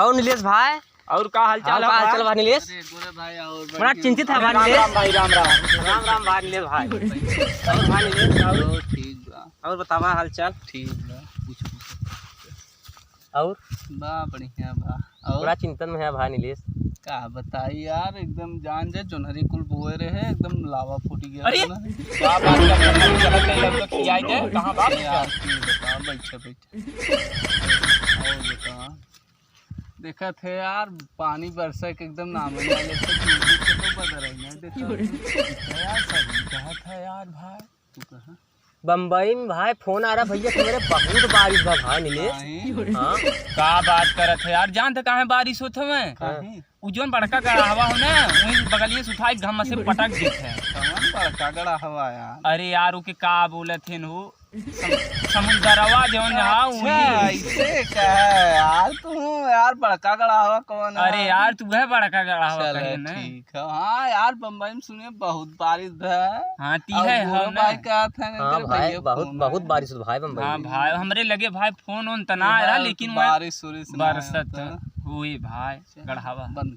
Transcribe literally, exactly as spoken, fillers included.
और नीलेश भाई? और का हालचाल और है का हालचाल भाई? भाई नीलेश? अरे गोरे भाई, और बड़ा बढ़िया। चिंतित है अरे भाई राम नीलेश। राम भाई, राम राम। राम राम भाई नीलेश भाई। और भाई नीलेश, और? और ठीक बा। और बतावा हालचाल? ठीक बा। पूछो, पूछो। और? बा, बढ़िया बा। और? बड़ा चिंतन में है भाई नीलेश। का बताई यार, एकदम जान जा, जोन्हरी कुल बोए रहे, एकदम लावा फूटी गया अरे! था ना। का बात कर रहे हैं? चलत नहीं, लगता कि जाए जाए, कहाँ बात अरे कर? यार, तू बता, बैठे, बैठे। और बता। देखत है यार, पानी बरसे के एकदम नाम ही ना लेते, तू तो बदल रही ना, देखो। यार, सही कहा था यार भाई। तू कहा? बम्बई में भाई फोन आ रहा भैया, तुम्हारे बहुत बारिश बा भाई नीलेश। काहे? हाँ। का बात करत है यार, जानत काहे बारिश होत हवे? काहे? उ जौन बड़का गड़हवा हो ना, वही बगलिए से उठाई घम से पटक देत है। कौन बड़का गड़हवा यार? अरे यार, ओके का बोलत हैं हो? सम-, समुंदरवा जौन रहा, अच्छा, वही। ऐसे कहे यार, तू यार बड़का गड़हवा कौन है? अरे यार, तू है बड़का गड़हवा चले, कहे ना। ठीक है। हाँ यार, बम्बई में सुने बहुत बारिश है। हाँ, ती और है, गोरो हाँ ना। भाई कहत है, हाँ इनकर भाई, भैया बहुत, फोन बहुत है। बारिश होत भाई बम्बई हाँ में। भाई, हमरे लगे भाई फोन ओन तना हाँ, आया, लेकिन वह बारिश उरिश ना बरसत आया था। हुई भाई, चल, गड़हवा। बंद